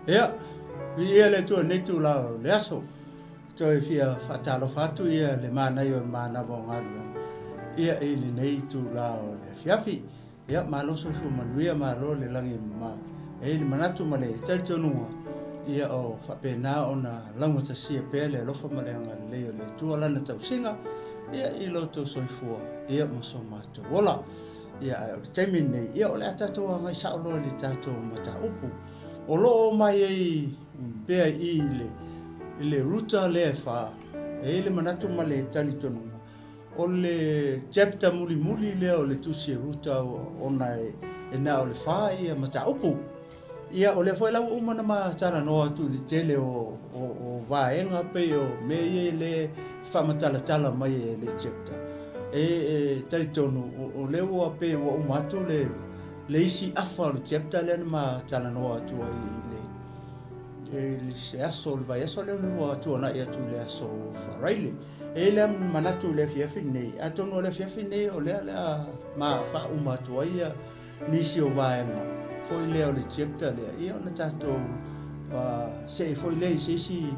Ia, viia le Atua i lenei itula o le aso. Toe fia faatalofa atu ia le manaia o le manava o galuega ia i lenei itula o le afiafi. Ia, malo soifua manuia, malo le lagi e mama. E i ai le manatu ma le talitonuga, ia o faapena ona laugatasia pea le alofa ma le agalelei o le Atua Lana tausiga, ia i lo outou soifua, ia ma so matou ola. Ia, ae o le taimi lenei, ia o le a tatou agai sao loa i le tatou mataupu. O lo o omai ai pea i i le, i le Ruta lea e fa, e i ai le manatu ma le talitonuga, O le chapter mulimuli lea o le tusi a Ruta ona e na o le fa ia mataupu. Ia o lea foi la ua uma ona ma talanoa atu i le tele o, o, o vaega pei o mea ia e le faamatalatala mai e le chapter. E, e talitonu o, o lea ua pei ua uma atu le, le isi afa o le chapter lea na ma talanoa atu ai i le i se aso o le vaiaso lea ua tuanai atu i le aso Faraile. E i ai le manatu i le afiafi lenei, atonu o le afiafi lenei o lea o le a ma faauma atu ai ia nisi o vaega foi lea o le chapter lea, ia ona tatou see foi lea i se isi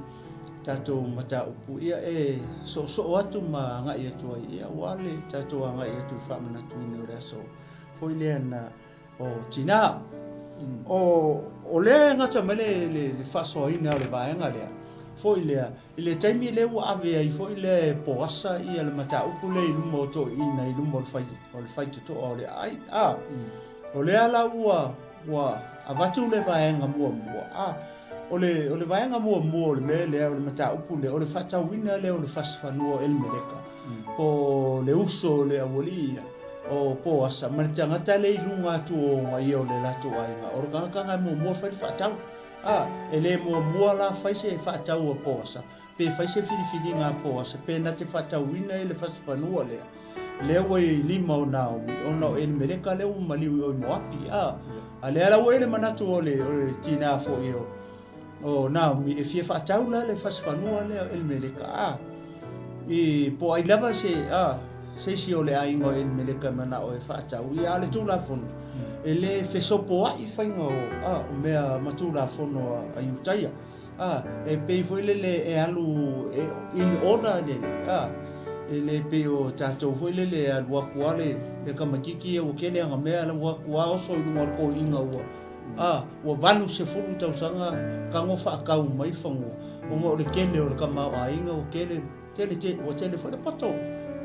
tatou mataupu ia e soosoo atu ma agai atu ai, ia aua le tatou agai atu i le faamanatuina o le aso foi lea na o tina. O, o lea e gata mai le, le, le faasoaina o le vaega lea, foi lea, i le taimi lea ua ave ai foi lea e Poasa ia le mataupu lea i luma o toeaiina i luma o le fai, o le faitotoa o le aai, a, o lea la ua, ua avatu le vaega muamua, a, o le, o le vaega muamua o le mea lea, o le mataupu lea, o le faatauina lea o le fasifanua o Elimeleka, po o le uso o le aualii ia, o Poasa, ma le tagata lea i luga atu o ona ia o le latou aiga, o le tagata na e muamua fai le faatau. A, e le muamua la fai se faatau a Poasa, pe fai se filifiliga a Poasa, pe na te faatauina e le fasifanua lea, lea ua i lima o Naomi, ona o Elimeleka lea ua maliu i o i Moapi. A, a lea la ua i ai le manatu o le, o le tina foi o, o Naomi e fia faatau la le fasifanua lea o Elimeleka, a, i, po o ai lava se, a, se isi o le aiga o Elimeleka e manao e faatau, ia, a o le Tulafono, e le fesopoai faiga o, a, o mea ma Tulafono a, a Iutaia. A, e pei foi lele e alu e, in order le, a, e le pei o tatou foi lele e alu atu lava le, le tamaititi ia ua tele ana mea, alu atu lava oso i luga o le toeaina ua, A, ua 80 tausaga tago faatau mai le fanua, ona o le tele o le tamaoaiga ua tele, tele, ua tele foi le poto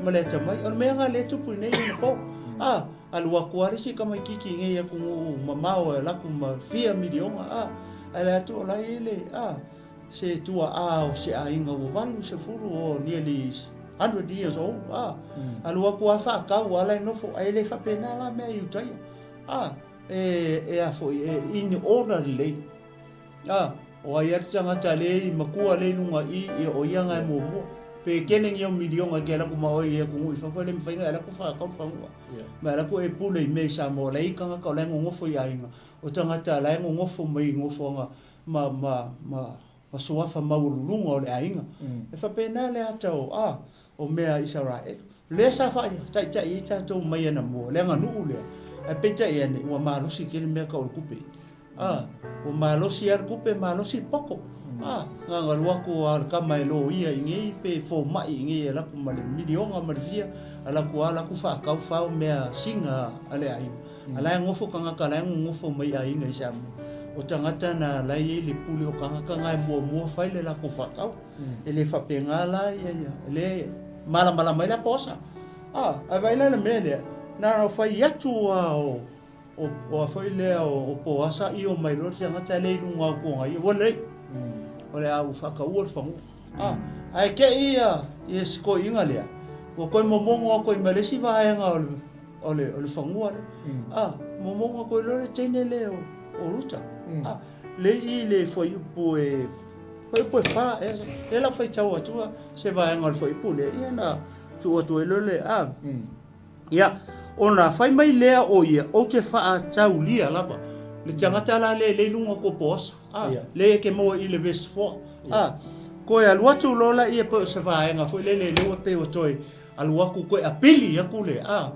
ma le atamai. O le mea lena lea e tupu i nei ona po. A, alu atu lava le isi tamaititi i nei atunuu mamao e alu atu ma fia miliona, a, ae le atu o la e i ai le, a, se tuaa o se aiga ua 80 or nearly 100 years old, a, alu atu lava faatau a la e nofo, ae le faapena la mea i uta ia. A. E, e a foi, e in order lelei. A, o ai a le tagata lea i matua lea i luga i, ia o ia nga e muamua. Pe kele ni au miliona ke ala ku ma oi e ku ngui fafo le mawhai nga ala ku whakau whanua. Ma ala ku e pule i mea i Samoa, la i kangaka o la e ngongofo i aiga. O tagata la e ngongofo mai i ngofoanga ma, ma, ma, ma suafa maualuluga o le aiga. E faapena le ata o, a, o mea a Isaraelu. Lea sa faataitai ai tatou mai anamua, le aganuu lea, ae peitai ane, ua malosi tele mea tau o le tupe. A, ua malosi lava le tupe, malosi le poto. A, na ona alu atu lava o le tama e loia i inei pe fomai i inei e alu atu ma le miliona ma le fia, alu atu lava alu atu faatau fao mea sina a le aiga. A la e nofo tagata, la e nonofo mai aiga i Samoa. O tagata na la e i ai le pule o tagata na e muamua fai le latou faatau. E le faapena la ia ia, e le malamalama ai la Poasa. A, ae vaai la i le mea lea, na ona fai atu lava o, o, o a foi lea o, o Poasa io mai loa le tagata lea i luga atu o ia, ua lelei. O le a ua faataua le fanua. A, ae te i ia, ia si toeaina lea, ua toe momono atu ai ma le isi vaega o le, o le, o le fanua lea. A, momono atu ai loa le teine lea o, o Ruta. A, le i le fuaiupu e, fuaiupu e fa, e, lea la faitau atu se vaega o le fuaiupu lea, ia na tuu atu ai loa le, a, ia, ona fai mai lea o ia, ou te faataulia lava le tagata la lea e lei luga o Poasa, a, lea e ke maua i le verse 4, a, toe alu atu loa la ia pei o se vaega foi lele lea ua pei ua toe alu atu toe apili atu le, a,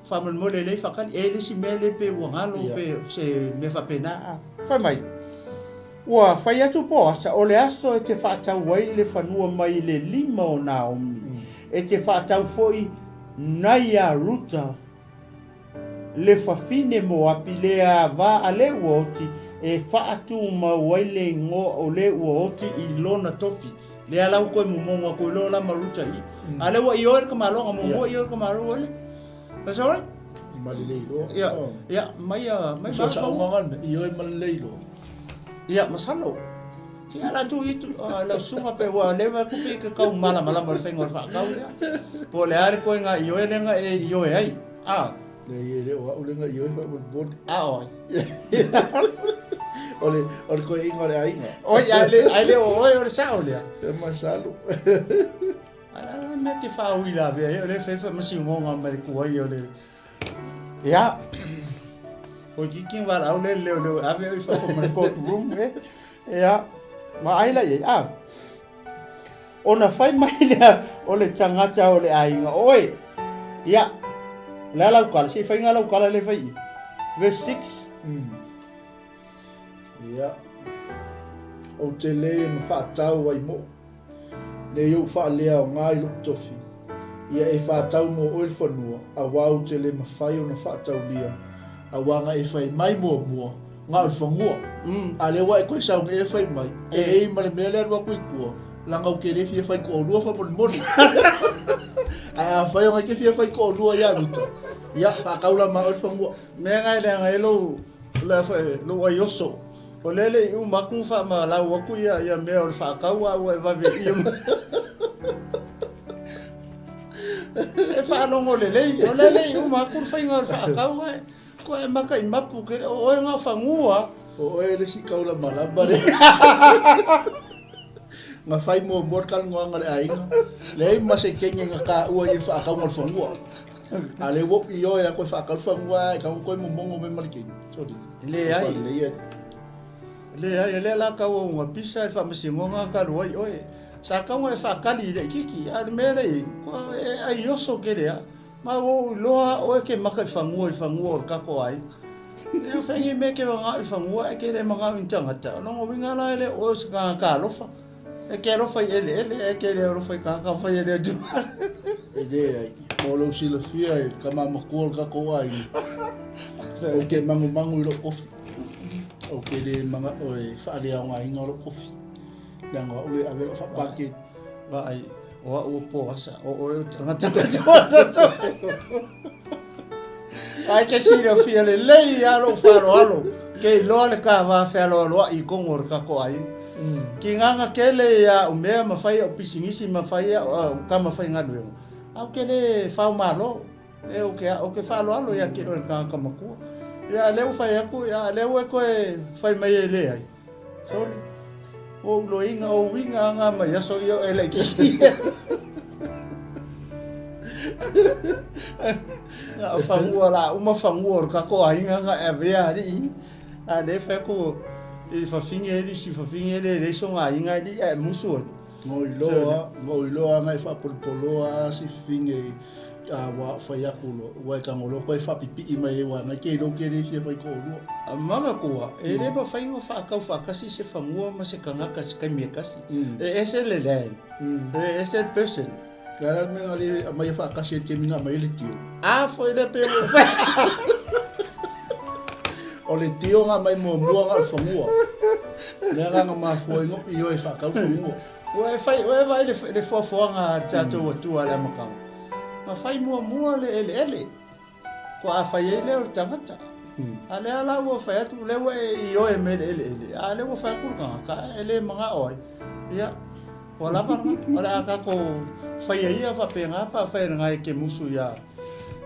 faamolemole lelei faatali, e le isi mea lea pei ua galo pe se mea faapena, a, fai mai. Ua fai atu Poasa, o le aso e te faatau ai le fanua mai i le lima o Naomi, e te faatau foi nai a Ruta le fafine Moapi le ava a le ua oti e faatumau ai le igoa o le ua oti i lona tofi. Lea la ua toe momono atu ai loa la ma Ruta i. A lea ua ioe le tamaloa, na muamua ioe le tamaloa ua le. That's all right. Ma le leiloa. Ia, ia, mai a, mai ma fa. Ioe ma le leiloa. Ia, masalo. Ki ala tu i tu, lau susuga pe ua leva atu pe i ke kau malamalama o le faiga o le faatau lea. Po o le a le koenga ioe lea na e ioe ai. A. Leai e le o au lea na ioe faamolemole. A o ai? O le, o le toeaina o le aiga. Oi, ae le, ae le o oe o le sao lea. E masalo. Ae a la mea te faauilavea ai, o lea e fai faamasinoga ma le tuai o le Ia, toeitiiti na valaau lea i le leoleo e ave oe i fafo ma le court room e. Ia, vaai la i ai, a. Ona fai mai lea o le tagata o le aiga, oe, ia, o le a lau tala, se i faiga lau tala lea e fai i i. Verse 6. Ia, ou te le ma faatau ai moʻu. Nei ou faaleaoga i lou tofi, ia e faatau mo oe le fanua, auā ou te le mafai ona faataulia, auā na e fai mai muamua, na o le fanua. A lea ua e toe sau nei e fai mai, e ei ma le mea lea alu atu i tua, leaga ou te le fia fai toalua faamolemole. Ae afai ona e te fia fai toalua ia Ruta, ia faatau la ma oe le fanua. Mea na e leaga ai lou, lou aioso. O lea e le i uma atu ona faamalau atu ia mea o le faatau a ua e vave i mai. Se e faalogo lelei, o lea e le i uma atu le faiga o le faatau ae koe e maka i mapu kele, o oe na o fanua. O oe le isi kaulamalama le. Na fai muamua le talanoaga a le aiga, leai ma se kenge na taua i le faatauga o le fanua. A lea ua ou ioe atu e faatau le fanua ae tatau ona toe momono mai ma le kenge. Sorry. Leai. Leai, o lea la tau auga pisa i le faamasinoga talu ai oe. Sa tatau ona e faatali i le ikiki, a o le mea lea i ai, ua e aioso tele lava. Ma ua ou iloa lava oe e te maka i fanua i fanua o le tatou aiga. E o fea nei mea e te manao i fanua ae te le manao i ni tagata. O lona uiga la e le o oe o se tagata alofa. E te alofa i eleele ae te le alofa i tagata fai e le Atua. E leai, mo lou silafia e le tama matua o le tatou aiga, ou te magumagu i lou kofi. Ou te le manao e faaleaogaina lou kofi. Leaga o au lea e ave lau faapaketi. Vaai, o au o Poasa, o oe o tagata matua. Ae ke silafia lelei lava lou faaaloalo, ke iloa le ta va fealoaloai i totonu o le tatou aiga. Kinaga tele ia au mea ma fai au pisinisi ma fai au tama faigaluega, ae ou te le fao malo, e ou te, ou te faaaloalo ia te oe le tagata matua. Ia a lea ua fai atu, ia a lea ua e toe fai mai e leai. Sorry. Ua ou loiga, o uiga aga mai aso ia o e laitiiti. Na o fanua la uma fanua o le tatou aiga na e avea alii. A lea fai atu i fafine e lisi fafine le leai sona aiga alii ae musu alii. Ngo iloa, ngo iloa aga e faapolopoloa a si fafine a ua fai atu loa, ua e tago loa koe faapipii mai ai ua ngai ke iloa ke le fia fai toalua. Manatua, e le mafai ona faatau faatasi se fanua ma se tagata i se taimi e tasi. E ese le land, e ese le person. Le a la le mea na le aumaia faatasi ai le taimi na aumai ai le tio? A foi lea pe ua fai. O le tio na aumai muamua na o le fanua. Lea la na mafua ai noʻu ioe e faatau le fanua. Ua e fai, ua e vaai le foafoaga a le tatou Atua i le amataga. Na fai muamua le eleele. Faatoa fai ai lea o le tagata. A lea la ua fai atu, lea ua e ioe mai le eleele, a lea ua fai atu le tagata, e le manao ai. Ia, ua lava lena. O le a tatou faia ia faapena pe afai lena e te musu ia,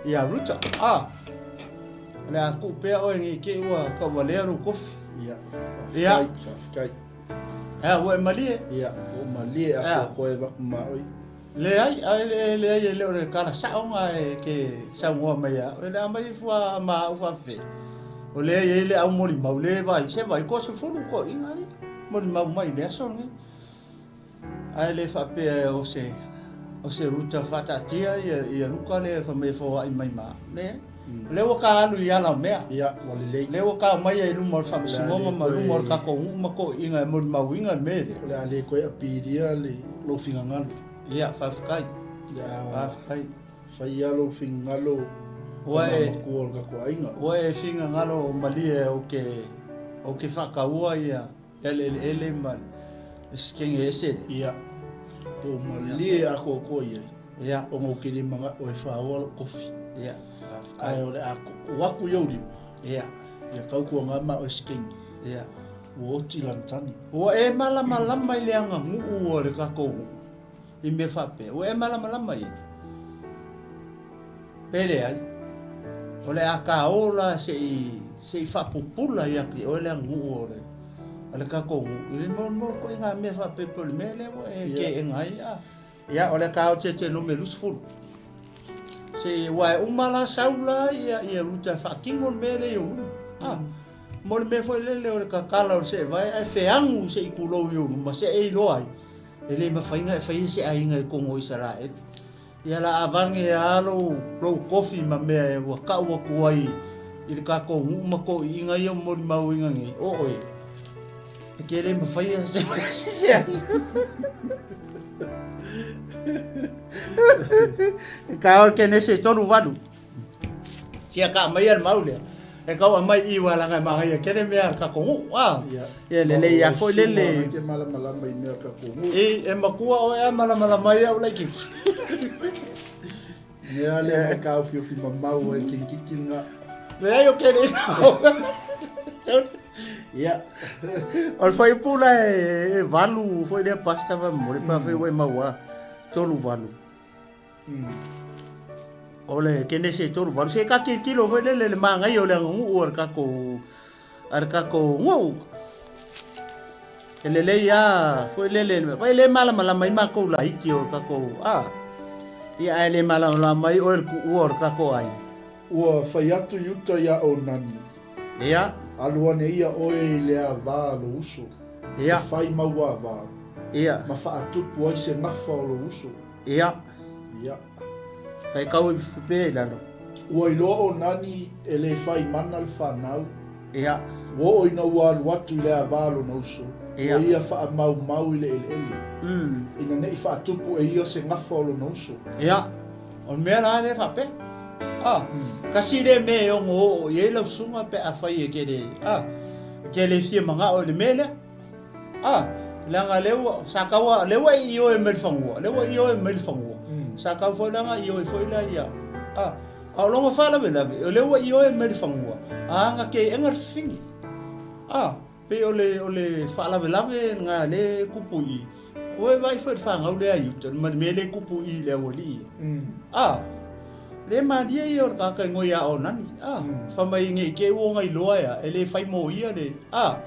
ia Ruta. A, o le a tuu pea oe nei te i ua tauvalea lou kofi. Ia, faafetai, faafetai. Ea, ua e malie? Ia, ua ou malie atoatoa e avatu ma oe. Leai, a e leai e le o le tala sao na e ke saunoa mai ia oe, le a mai fua ma au faafefea. O lea e i ai le au molimau, le vai, se vai, toa sefulu toeaiina alii, molimau mai i le aso lenei. Ae le faapea o se, o se Ruta faataatia ia, ia Luka lea e fai mai e foai mai ma au. Leai. O lea ua ka alu i ala o mea. Ia, ua lelei. Lea ua ka aumaia i luma o le Faamasinoga ma luma o le tatou nuu ma toeaiina e molimauina le mea lea. O le a le toe apilia le lou finagalo. Ia, faafetai. O le a Faafetai. faia lou finagalo Ua tama e matua o le tatou aiga. Ua e finagalo malie ou te ou te faataua ia le eleele ma le sekenge ese lea. Ia, po o malie atoatoa i ai. Ia. Ona ou te le mana'o e faoa lou kofi. Ia, faafetai. Ae o le a koko atu i ou lima. Ia. Ia tautuana ma oe sekenge. Ia. Ua oti lana tane. Ua e malamalama i le aganuu o le tatou nuu i mea faapea. Ua e malamalama i ai? Pe leai, o le a kāō la se i, se i faapupula ia te oe le aganuu o le, o le tatou nuu i le mo, mo ituaiga mea faapea pei o le mea lea ua e keena ai. A, ia, o le a kāō Tetenome 20. Se i, aua e uma la sau la ia, ia Ruta e faatino le mea lea i ou luma. A, mo le mea foi lele o le tatala o le seevae ae feagu se i tulou i ou luma se e iloa ai, e le mafai ona e faia se aiga i totonu o Isaraelu. Ia la avane a lou, lou kofi ma mea e ua kau atu ai i le tatou nuu ma toiina ia molimauina nei, o oe, e te le mafaia se se ai. E ka o ke nese 38. Sia ka mai le mau lea. E kau aumai i ua laga e manaia tele mea a le tatou nuu, a. Ia lelei a foi lele. Ia te malamalama i mea o le tatou nuu. E, e matua oe a malamalama ai au laitiiti. Mea lea e taofiofi mamau ai kikiki nga. Leai o kele Ia. O le fuaiupu la e 8 foi lea pasta faamolemole pe afai ua e maua 38. O le Kenese 38, se ka tilotilo foi lele le manaia o le aganuu a le tatou a le tatou nuu. E lelei a foi lele, vai le malamalama ai matou laiti o le tatou a. Ia ae le malamalama ai oe le tuua o le tatou aiga. Ua fai atu Iuta iā Onani. Ia. Alu ane ia oe i le ava a lou uso. Ia. E fai mau ava. Ia. Ma faatupu ai se gafa o lou uso. Ia. Ia. Kai kau i pea i lalo. Ua iloa o Nani e le fai mana le fanau. Ia. Ua oo ina ua alu atu i le ava lona uso. Ia. Ua ia faamaumau i le eleele. Mm. Ina ne i faatupu e ia se gafa o lona uso. Ia. O le mea la lea faapea. Ah. Mm. Kasi lea mea e ono oo i ai lau susuga pe afai e te le, ah, e te le fia manao i le mea lea. A, leaga lea ua, sa tau a, lea ua e ioe mai le fanua, lea ua ioe mai le fanua. Sa tau foi la na ioe foi la ia, a, a o lona faalavelave, o lea ua ioe mai le fanua, a na keena le fafine. A, pei o le, o le faalavelave lena lea e tupu i i. Ua e vaai foi i le fanau lea a Iuta, ma le mea lea e tupu i i le aualii ia. A, le malie ia o le tagata e ngoi ia Onani. A, fai mai ne i te i ua ona iloa ea, e le fai mo ia le, a,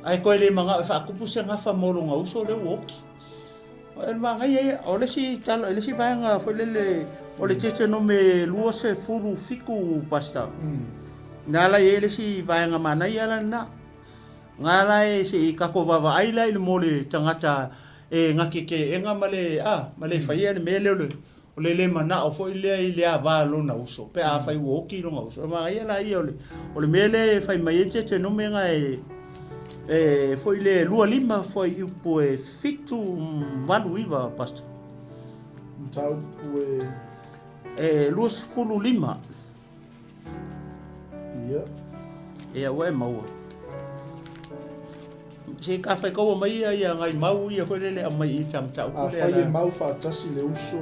Ae toe le manao e faatupu se gafa mo lona uso lea ua oti. O le manaia ia, o le isi tala, le isi vaega foi lele, o le Deuteronome 27, Pastor. Na ala i ai le isi vaega manaia la lena. Na ala e se i tatou vaavaai la i le mo le tagata e gakekeega ma le, a, ma le faia le mea lea o le O le le manao foi lea i le ava a lona uso, pe afai ua oti lona uso. O manaia la ia o le, o le mea lea e fai mai ai Tetenome na e, e foi le 25 fuaiupu e 789, Pastor. Mataupu e... E 25. Ia. Ia, ua e maua. Se ka whai kaua mai ia ia ngai mau ia foi lele a mai i ta mataupu A fai e mau faatasi le uso,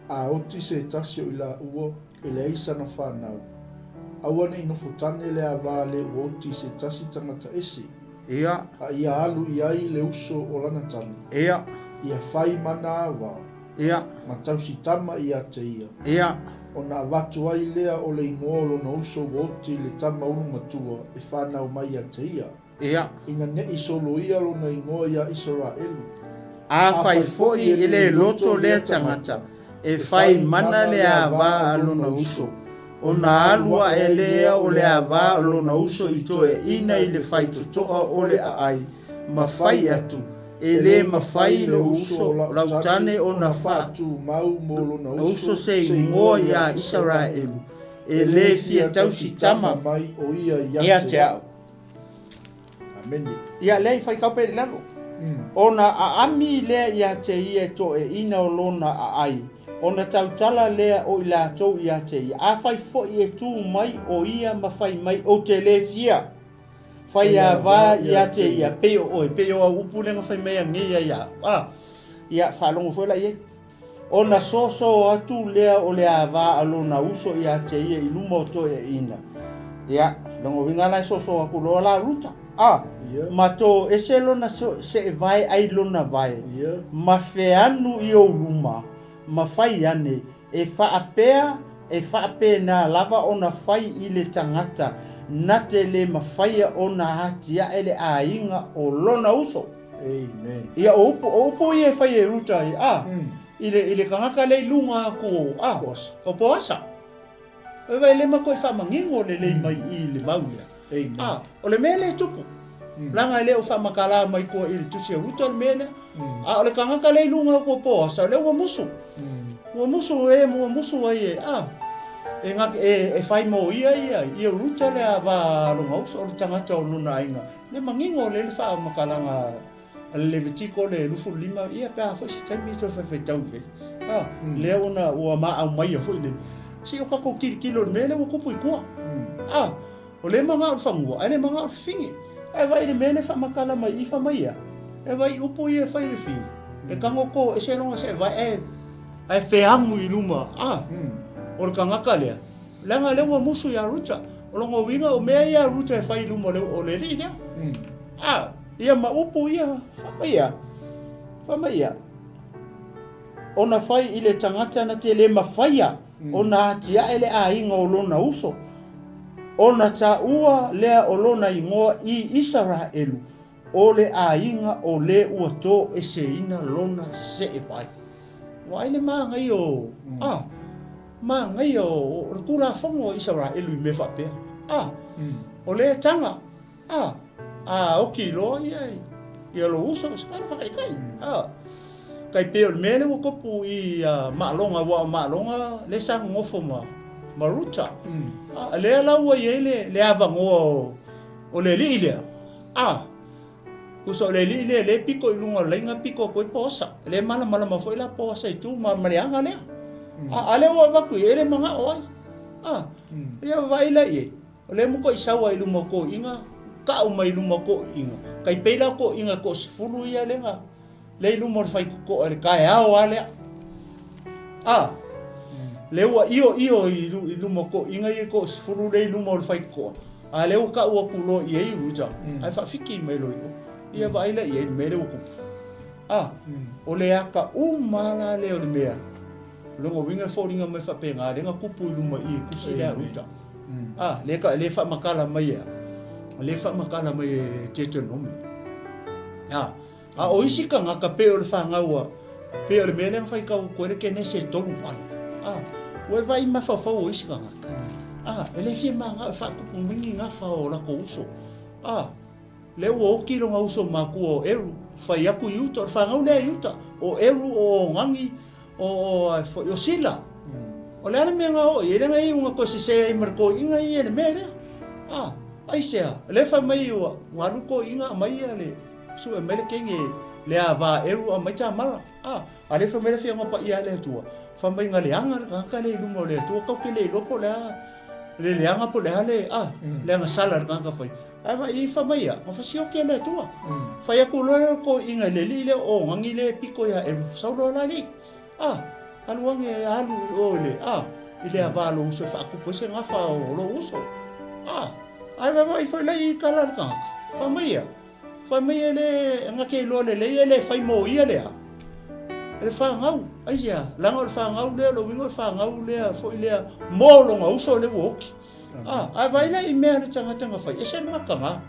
a oti se tasi o i laua, e leai sana fanau. Aua ne i nofo tane le ava le ua oti se tasi tagata ese. Ia. A ia alu i ai le uso o lana tane. Ia. Ia fai mana ava. Ia. Ma tausi tama ia te ia. Ia. Ona avatu ai lea o le igoa o lona uso ua oti i le tama ulu matua e fanau mai ia te ia. Ia. Ina ne i soloia lona igoa iā Isaraelu. Afai foi e le loto lea tagata, e fai mana le ava a lona uso, ona alu aʻe lea o le ava o lona uso i toeaina i le faitotoa o le aai, ma fai atu, E le mafai lou uso lau tane ona faatumau mo lona uso se igoa iā Isaraelu. E lē fia tausi tama mai o ia ia te au. Amene. Ia lea i faitau pea i lalo. Ona aami lea ia te ia e toeaina o lona aai, ona tautala lea o i latou ia te ia, Afai foi e tu mai o ia ma fai mai, ou te lē fia fai ava ia te ia, pei o oe, pei o au upu lea na fai mai anei ia ia au. A, ia, faalogo foi la i ai. Ona soso atu lea o le ava a lona uso ia te ia i luma o toeaiina. Ia, lona uiga la e soso atu loa la Ruta. A, ma to ese lona seevae ai lona vae, ma feanu i ou luma, ma fai ane, e faapea, e faapena lava ona fai i le tagata na te le mafaia ona atiae le aiga o lona uso. Amen. Ia, o upu, o upu ia e fai e Ruta i, a, i le, i le tagata lea i luga atu o, a, Boasa. o Boasa. E vai le matou i faamanino lelei mai i le mau lea. Amen. A, o le mea lea e tupu. Leaga e le o faamatala mai tua i le tusi a Ruta le mea lea. A o le tagata lea i luga atu o Boasa, o lea ua musu. Ua musu e, ua musu ai e, a, e, e, e fai mo ia ia, ia Ruta le ava a lona uso, o le tagata o lona aiga. Le manino lea le faamatalaga a le Levitiko le 25, ia pe a foi se taimi e toe faifaiTau i ai. A, lea ona ua maau maia foi le, se i o tatou tilotilo i le mea lea ua tupu i tua. A, o lea e manao le fanua, ae le manao le fafine. Ae vaai i le mea lea e faamatala mai i i, fai mai ia, e vaai i upu ia e fai i le fafine, e tago to ese lona seevae ae, ae feamu i luma, a, o le tagata lea, Leaga lea ua musu ia Ruta. O lona uiga o mea ia a Ruta e fai i luma o le alii lea. A, ia ma upu ia, fai mai ia, fai mai ia, ona fai i le tagata na te le mafaia ona atiae le aiga o lona uso, ona taua lea o lona igoa i Isaraelu, O le aiga o le ua toeseina lona seevai. Ua ai le manaia o, a, manaia o, o le Tulafono a Isaraelu i mea faapea. A, o lea taga, a, a oki loa ia, ia lou uso, se kala whakaikai. A, kai pei o le mea lea ua tupu i a Maaloga, aua o Maaloga lea sa nonofo ma, ma Ruta. A, lea la ua i ai le, le avanoa o, o le alii lea, A! Tusa o le alii lea, lea e pito i luga o le laina pito atu ai Poasa. E le malamalama foi la Poasa i tu ma ma le aga lea. A, a lea ua avatu i ai, e le manao ai. A, ia vaai la i ai, o lea matuai sau lava i luma o toeaiina, tau mai i luma o toeaiina. Tai pei la toeaiina e toasefulu ia lea na, lea i luma o le faitotoa i le taeao lava lea. A, lea ua ioio i luma o toeaiina ia e toasefulu lea i luma o le faitotoa, a lea ua tau atu loa i ai Ruta, ae faafiki mai loa i o. Ia vaai la i ai le mea lea ua tupu. A, o le ata uma la lea o le mea, o lona uiga e foliga mai faapena, lea na tupu i luma i i tusi lea a Ruta. A, lea, lea e faamatala mai e a? Lea e faamatala mai e Deuteronomy. A, A o isi tagata pei o le fanau a, pei o le mea lea na faitau atu ai le Kenese e 38. A, ua e vaai mafaufau o isi tagata. A, e le fia manao e faatupu mai ni gafa o latou uso. A, lea ua oti lona uso matua o Eru, fai atu i uta, o le fanau lea i uta, o Eru, o Onani, o, o, a foi, o Sila. O le a le mea na oo i ai, leaga e iu na toe sese ai ma le toeaina ia i le mea lea. A, aisea, lea fai mai ua, ua alu toeaina aumai ia le, Sue mai le kenge le ava eru a mai Tamara. A, a le fai mai le Afioga Paia a le Atua, fai mai na leaga le tagata lea i luma o le Atua, kau te le iloa po o le a le leaga po o le a le, a, le agasala a le tagata fai. Ae vaai i fai mai ia, na fasioki e le Atua. Fai atu loa le toeaina i le alii lea o Onani lea e pito ia Eru, sau loa la alii. A, alu ane e alu i o i le, a, i le ava a lou uso e faatupu ai se gafa o lou uso. A, ae vaavaai foi la i tala a le tagata, fai mai ia, Fai mai e le gate iloa lelei e le fai mo ia lea e le fanau. Aisea? Leaga o le fanau lea, o le uiga o le fanau lea foi lea mo lona uso lea ua oti. A, ae vaai la i mea a le tagata na fai, ese le mataga.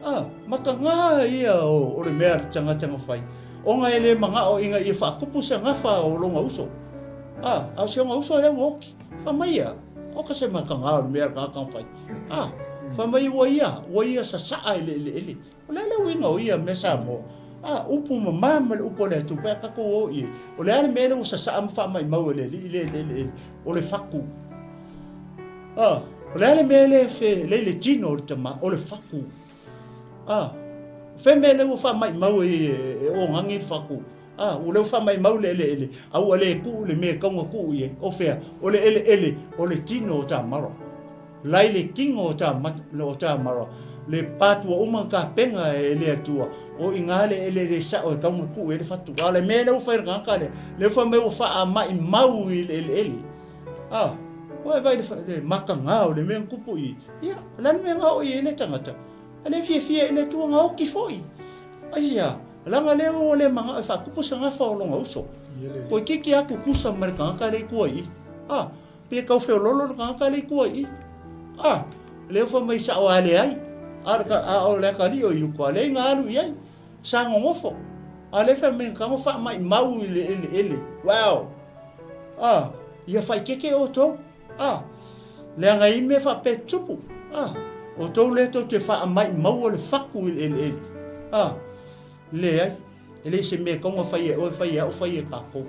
A, mataga ia o, o le mea a le tagata na fai, ona e le manao ina ia faatupu se gafa o lona uso. A, a o si ona uso lea ua oti. Fai mai ia, oka se mataga o le mea a le tagata na fai. A, fai mai ua ia, ua ia sasaa i le eleele. O le a le uiga o ia mea Samoa? A, upu mama ma le upu a le Atua pe a tatou o i ai. O le a le mea lea ua sasaa ma faamaimau e le alii lea i le eleele? O le fatu. A, o le a le mea lea fe lei le tino o le tama, o le faku. A, o fea mea lea ua faamaimau ai e ogangi le faku? A, ua lea ua faamaimau le eleele, a ua le tuu le mea e tau na tuu i ai. O fea? O le eleele o le tino o Tamara. Lai le tino o Tamara, le patua uma na tapena e le Atua, o i ina le eleele sao e tau na tuu i ai le fatu. A o le mea lea ua fai e le tagata lea, lea ua fai mai ua faamaimau i le eleele. A, ua e vaai i le mataga o le mea na tupu i i. Ia, o le a le mea na oo i ai lea tagata? E le fiafia i le Atua na oti foi. Aisea? Leaga lea ua le manao e faatupu se gafa o lona uso. Toeitiiti lava tutusa ma le tagata lea i tua i i. A, pe tau feololo le tagata lea i tua i i. A, lea ua fai mai sao a leai. A, a o le atalii o i uka, leai na alu i ai. Sa nonofo. A lea fai mai na tago faamaimau i le eleele. Wow! A, ia faaeteete outou. A, leaga i mea faapea tupu. A, outou lea tou te faamaimaua le fatu i le eleele. A, leai, e leai se mea e tatau ona fai e oe, fai e au, fai e tatou.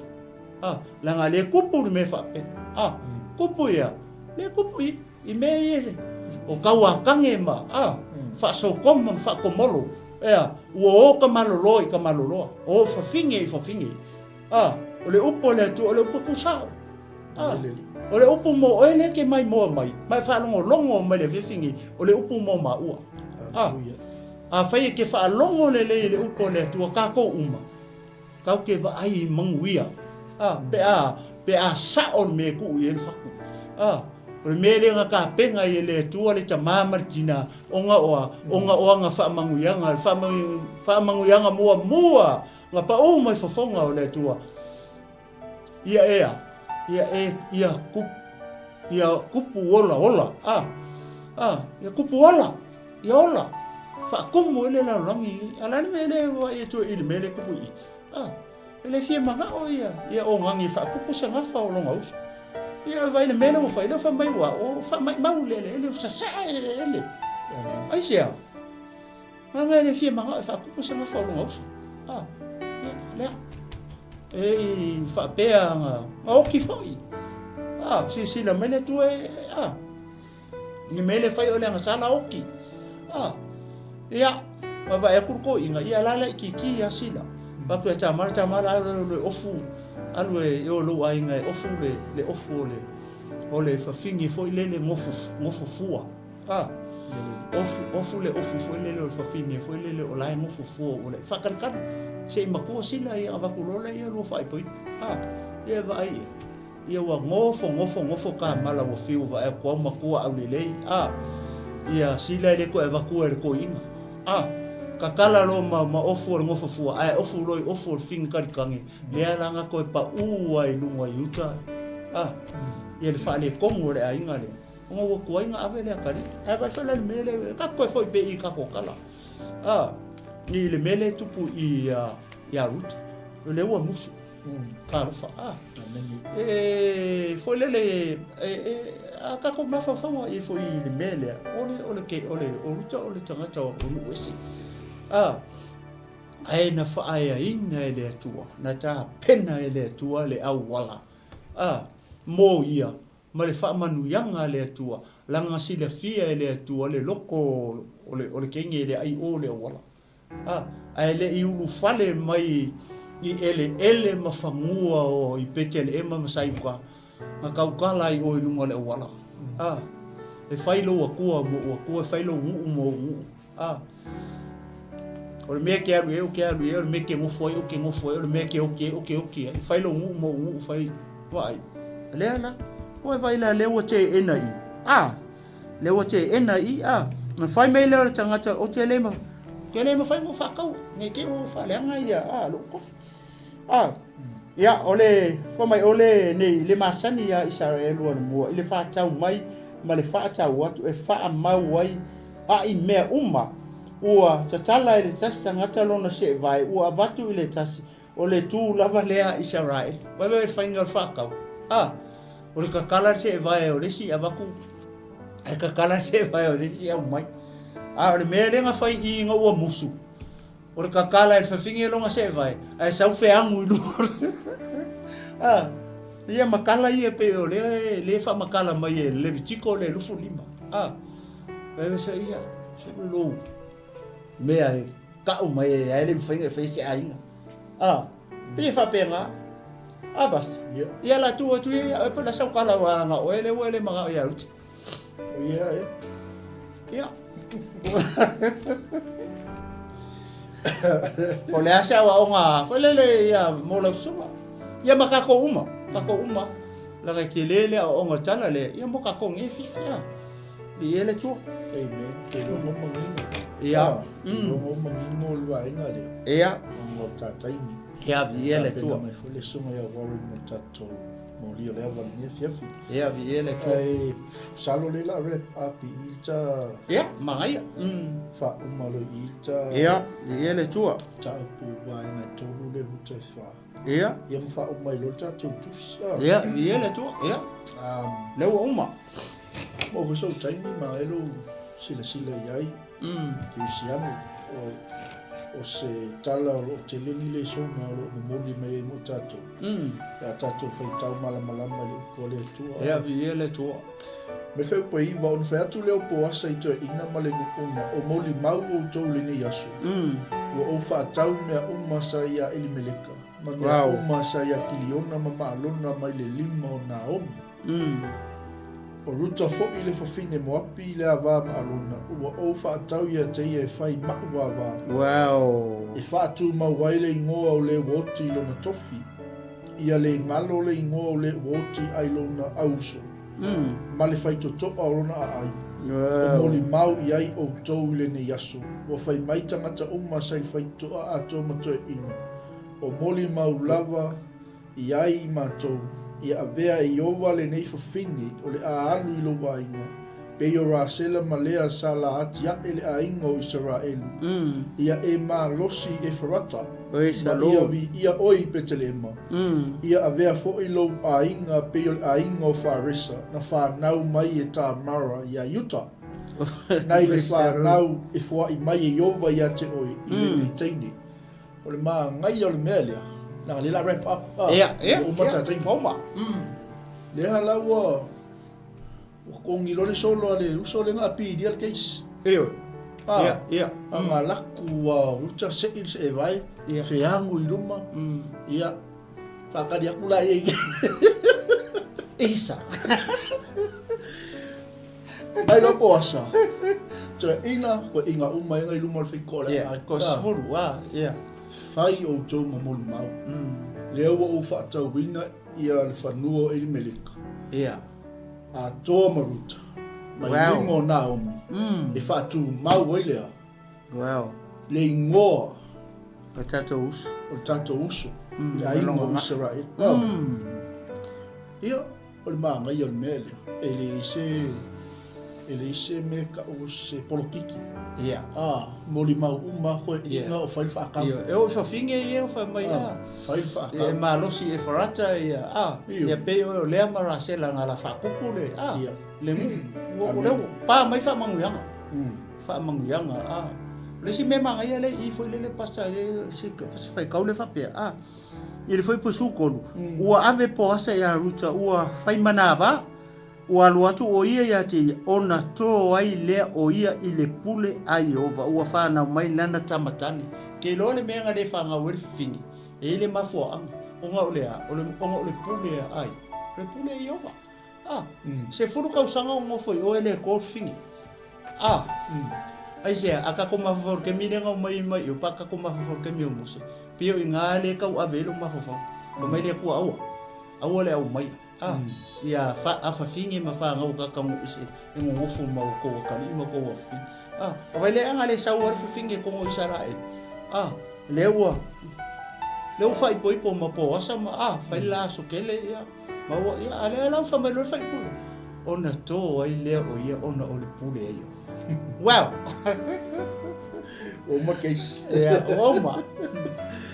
A, leaga lea tupu le mea faapea. A, tupu ia, lea tupu i, i mea ia o tauatage ma, a, faasokoma ma faakomolo. Ea, ua o ka maloloa i ka maloloa, o fafine i fafine. A, o le upu a le Atua, o le upu e tusao. A, o le upu mo oe lea ke maimoa mai, ma e faalogologo mai le afiafi nei, o le upu mo maua. A, afai e ke faalogo lelei i le upu a le Atua, tatou uma, kau ke vaai i manuia. A, pe a, pe a sao le mea e tuu i ai le fatu. A, o le mea lea na tapena ai e le Atua le tama ma le tina, ona o a? Ona o ana faamanuiaga, le faamanuiaga muamua Na pau mai fofoga o le Atua, ia ea, ia e, ia kupu, ia kupu ola ola, a, a, ia kupu ola, ia ola, faatumu ai le lalolagi, a la le mea le vaai atu i le mea le kupu i, a, e le fia manao ia, ia ogagi e faatupu se gafa o lona uso. Ia vaai le mea lea ua fai, lea fai mai ua, o faamaimau le eleele, ua sasaa le eleele. Aisea? Leaga e le fia manao e faatupu se gafa o lona uso. A, ia, lea. E i faapea na, na oti foi. A, silasila mai le Atua e, a, ni mea le fai o le agasala oti. A, ia, vaavaai atu le toeaina, ia la la itiiti ia sila. Fai atu ia Tamara, Tamara alu alu e ofu, alu e o lou aiga e ofu le, le ofu o le, o le fafine foi lele gofo, gofo fua. A, ofu, ofu le ofu foi lele o le fafine foi lele o la e nofo fua ua le faakalikali. Se i matua sila ia avatu loa lea ia lua faaipoipo. A, ia e vaai ia. Ia ua nofo, nofo, nofo kamala ua fiu vaai atu au matua aulelei. A, ia sila e le toe avatua e le toeaina. A, tatala loa ma, ma ofu o le nofo fua, ae ofu loa i ofu o le fini kalikage, lea la na toe pau ai i luga i uta. A, ia le faaletonu o le aiga lea. Ona ua tuai na ave le atalii. Ae vaai foi la i le mea lea, tatou toe foi pea i tatou tala. A, i le mea lea e tupu i ia Ruta, o lea ua musu. Talofa. A, e foi lele, e, e, a tatou mafaufauga i foi i le mea lea, o le, o le, o le, o Ruta o le tagata o nuu ese. A, ae na faaeaina e le Atua, na tapena e le Atua le auala, a, mo ia, ma le faamanuiaga a le Atua, leaga silafia e le Atua le loko o le, o le teine e le ai o le auala. A, ae le i ulufale mai i eleele ma fanua o i Peteleema ma Saiuka, na tautala ai oe i luga o le auala. A, e fai lou Atua mo ou Atua, e fai lou nuu mo ou nuu. A, o le mea e te alu i ai, ou te alu i ai, o le mea e te nofo ai, ou te nofo ai, o le mea e te oti ai, ou te oti ai. Fai lou nuu mo ou nuu, fai, vaai. Lea la, ua e vaai la, lea ua teena i. A, lea ua teena i, a, na fai mai lea o le tagata, ou te le ma, te le mafai ona ou faatau, nei te i ua ou faaleaga ia, a, lou tofi. A, ia, o le, fai mai, o le, nei, le masani ia Isaraelu anamua, i le faatau mai ma le faatau atu e faamau ai aʻi mea uma, ua tatala e le tasi tagata lona seevae, ua avatu i le tasi, o le tu lava lea a Isaraelu. Vaai, vaai faiga o le faatau. A, o le tatala le seevae o le isi avatu, ae tatala le seevae o le isi aumai. A o le mea lea na fai i ina ua musu, O le kakala e le fafine lona seevae, ae sau feagu i luga. A, Ia makala ia pei o lea e le faamakala mai e Levitiko le 25. A, fai mai se ia, se lou mea e ka'u mai ai ae le mafai ona e faia se aiga. A, pei e faapena. A basta. Ia. Ia la tu atu ia ia, e la sau kala wa nga oe le ua le manga ia uti. O ia e. Ia. O le a se aoaoga foi lele ia mo lau susuga. Ia ma kākou uma, kākou uma. Leaga e tele le aoaoga tala lea, ia mo kākou nei fifi a. I e le Atua. Amen. Ke loa manino. Ia. Ah, ke loa manino le vaega lea. Ia. Ona o ta taimi. Ia, viia le Atua. Tapena mai foi le susuga ia Warren mo le tatou molia o le ava lenei afiafi. Ia, viia le Atua. Ae masalo lea o le a wrap up i i le ta. Ia, manaia. Faauma loa i i le ta. Ia, viia le Atua. Mataupu vaega e tolu lea luta e fa. Ia. Ia ma faauma ai loa le tatou tusi. Ia, viia le Atua. Ia. Lea ua uma. Maua foi sou taimi ma ai lou silasila i ai. Kerisiano, o se tala o lo o tele ni lesona o lo o momoli mai ai mo tatou. Pe a tatou faitau malamalama i le upu a le Atua. Ia, viia le Atua. Me fai upu e iwa, ona fai atu lea o Poasa i toeaina ma le nu'una, o molimau outou i lenei aso, ua ou faatau mea uma sa ia Elimeleka, ma mea uma sa ia Kiliona ma Maalona mai le lima o Naomi. O Ruta foi le fafine Moapi i le ava ma Alona, ua ou faatau ia te ia e fai ma'u ava, e faatumau ai le igoa o le ua oti i lona tofi, ia le galo le igoa o le ua oti ai lona auuso, ma le faitotoa o lona aai, o molimau i ai outou i lenei aso, ua fai mai tagata uma sa i le faitotoa atoa ma toeaina, o molimau lava i ai i matou, ia avea e Ieova lenei fafine o le a alu i lou aiga, pei o Rasela ma Lea sa la atiaʻe le aiga o Isaraelu, ia e malosi i Efarata, ma ia viia oe i Petelehema, ia avea foi lou aiga pei o le aiga o Faresa na fanau mai e Tamara iā Iuta, nai le fanau e foaʻi mai e Ieova ia te oe i lenei teine. O le manaia o le mea lea, leaga lea la wrap up. Ah, Ia, ia, ua uma ia, ta taimi. ua uma. Lea la ua ua kogi loa le solo a le uso lea na apilia le case. Ioe. Ah, Ia, ia. a nga laku ua uta seʻi le seʻevae, Ia. feago i luma. Ia, faatali atu la ia i Isa. Mai loa Poasa, toeaina, koeina uma ia i luma o le faitotoa o le Ia, aai. ko sefulu, a, ia. Fai outou ma molimau. Lea ua ou faatauina ia le fanua o Elimeleka. Ia. Atoa ma Ruta, mai Wow. lima o Naomi, e faatumau ai lea. Wow. Le igoa. O le tatou uso. O le tatou uso. Le aiga o Isaraelu. Ia. O le manaia o le mea lea, e leai se, e leai se mea e tau o se polokiki. Ia. A, molimau uma koe ina o fai le faatau. Ia, e oo i fafine ia o fai mai a. Fai le faatau. E malosi Efarata ia, a, ia pei oe o Lea ma Rasela na la faakupu le, a, le nuu. Ua, o lea ua pa mai faamanuiaga. Faamanuiaga, a. O le isi mea manaia lea i i foi lele pastor, e se faitau lea faapea, a. I le fuaiupu 13, ua ave Poasa iā Ruta, ua fai manava, ua alu atu ʻo ia iā te ia, ona tō ai lea o ia i le pule a Ieova, ua fanau mai lana tama tane. Ke iloa le mea na le fanau ai le fifine, e i ai le mafuaaga, ona o le a? O le, ona o le pule a ai? O le pule a Ieova. A, 10 tausaga o nofo i o e le tō le fifine. A, aisea, a tatou mafaufau i le taimi lea na omai mai i o, pa tatou mafaufau i le taimi o Mose, Pei o i ina lea e tau ave ai lou mafaufau. Fai mai le Atua, Aua, aua le aumaia, a, ia fa, afafine ma fanau a tata ise e nonofo ma outou atalii ma outou afafine. A, o vai leaga le sau a le fafine e kono Isaraelu. A, lea ua, lea ua faaipoipo ma Poasa ma, a, fai le la aso tele, ia, ma ua, ia, a lea la ua fai mai loa le faaipoipo, ona to ai lea o ia ona o le pule a Ieova. Wow! Ua uma le case. Ia, ua uma.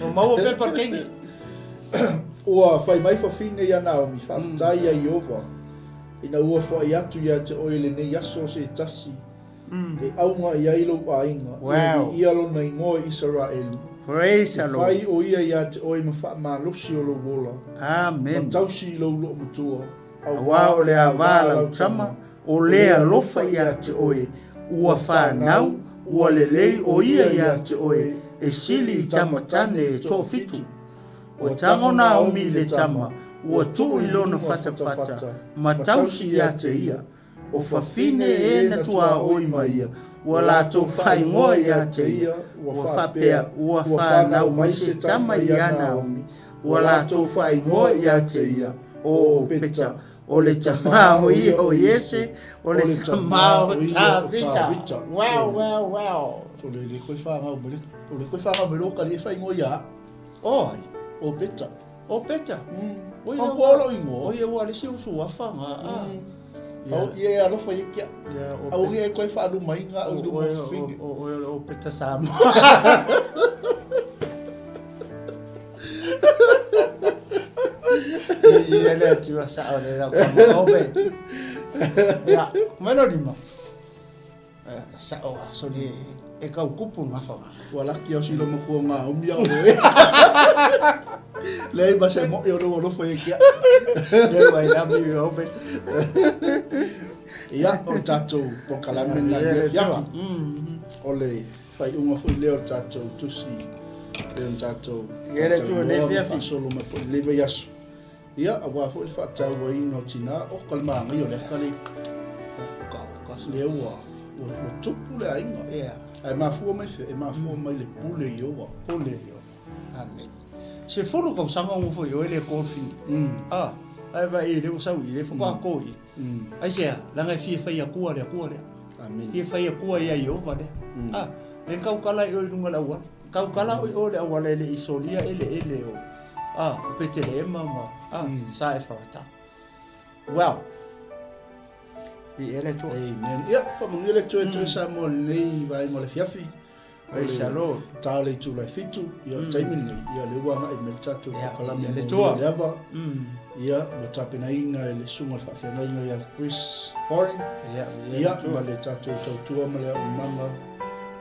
Ua maua pepa le teine. Ua fai mai fafine ia Naomi, Faafetai ia Ieova, ina ua foai atu ia te oe lenei aso se tasi, e auga i ai lou aiga, ia viia lona igoa i Isaraelu. Praise E the Lord. fai o ia ia te oe ma faamalosi o lou ola, ma Amen. tausi i lou loomatua, Auā o le ava a lau tama, o le alofa ia te oe, ua fanau, ua lelei o ia ia te oe, e sili i tama tane e toafitu. Ua tago Naomi i le tama, ua tuu i lona fatafata, ma tausi ia te ia. O fafine e na tuaoi ma ia, ua latou faaigoa ia te ia, ua faapea, Ua fanau mai se tama ia Naomi, ua latou faaigoa ia te ia, o Opeta, o le tama o ia o Iese, o le tama o Tavita. Wow, wow, wow. So le le koe whangau mai le, o le koe whangau mai lo kali e whaingoa ia. O ai? Opeta. Opeta? Mm. O koa lo ingoa. O ia ua le si usu afa nga. Mm. Au ia e alofa ia kia. Au ia e koe whaaluma i ngā uru mo whine. O oe o le Opeta Samoa. Ia le atua sa o le lau kama ope. Ia, mai no lima. Sao a soli e kau kupu nga whanga. Ua laki au silo makua ngā umia o e. Lei ma se mo i o lou alofa ia kia. Lei I love you, Obed. Ia, o le tatou polokalame lena i le afiafi. O le faaiuga foi lea o le tatou tusi lea na tatou talanoa ma faasolo mai foi i lenei vaiaso. Ia, aua foi le faatauaina o tina, oka le manaia o le aka le, lea ua, ua, ua tupu le aiga. Yeah. Ae mafua mai fea, e mafua mai le pule i Ieova. Pule i Ieova. Amen. Sefulu tausaga ua foi oe le golfing. Ah, ae vai le ua sau i le whakaako ko i. Aisea, leaga e fia fai akua le akua lea. Amen. Fia fai akua ia Ieova lea. Ah, le kaukala i oe i lunga le auala. Kaukala oi o le auala e le i solia eleele o a o Peteleema ma a sa Efarata. Well, i ele Atua. Amen. Ia, faamanuia le Atua e toe Samoa i lenei vaega o le afiafi. Praise the Lord. Ta le itula e fitu, ia, o le taimi lenei, ia, lea ua agai mai le tatou polokalame Ia, le mo Atua. le ava. Ia, ua tapenaina e le susuga i le faafeagaiga ia Chris Horing. Ia, ia, Ia, Atua. ma le tatou tautua ma le auaunaga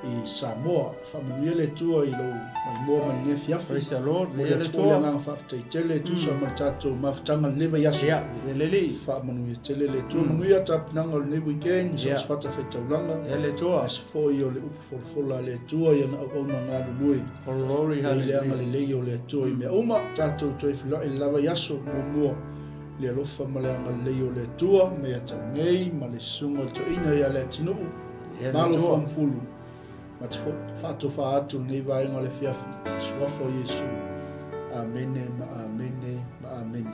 i Samoa. Faamanuia le Atua i lou maimoa ma lenei afiafi. Praise the Lord. Momoli Viia le atu foi le Atua. agaga faafetai tele e tusa ma le tatou mafutaga i lenei vaiaso. Ia, viia le Alii. Faamanuia tele le Atua. Manuia tapenaga o lenei weekend, so o Ia. se fatafaitaulaga, Viia le Atua. aemaise foi o le upu folafola a le Atua i ana auauna galulue. Glory, I le hallelujah. agalelei o le Atua i mea uma. Tatou toe feiloai i le la vaiaso muamua i le alofa ma le agalelei o le Atua ma ia tau nei ma le Susuga o le Toeaina ia Leatinuu, Viia le Malo Atua. Foamufulu. Ma te faatofa atu lenei vaega o le afiafi, i le Suafa o Iesu. Amene ma amene ma amene.